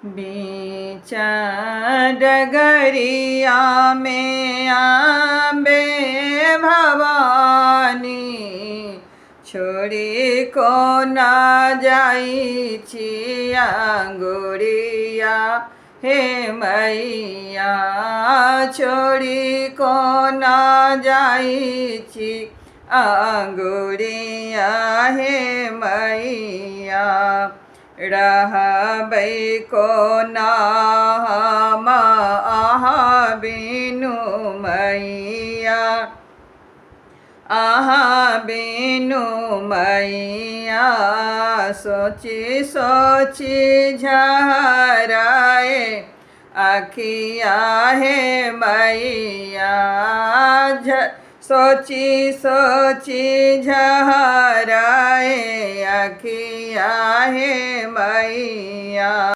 बीच डगरिया में आबे भवानी, छोड़ी को ना जाई छी अंगुरिया हे मैया, छोड़ी को ना जाई छी अंगुरिया हे मैया। रहबै को ना हम अहाँ बिनु मैया, अहाँ बिनु मैया। सोची सोची झहराए अखिया हे मैया, सोची सोची झहराए अखिया हे मैया।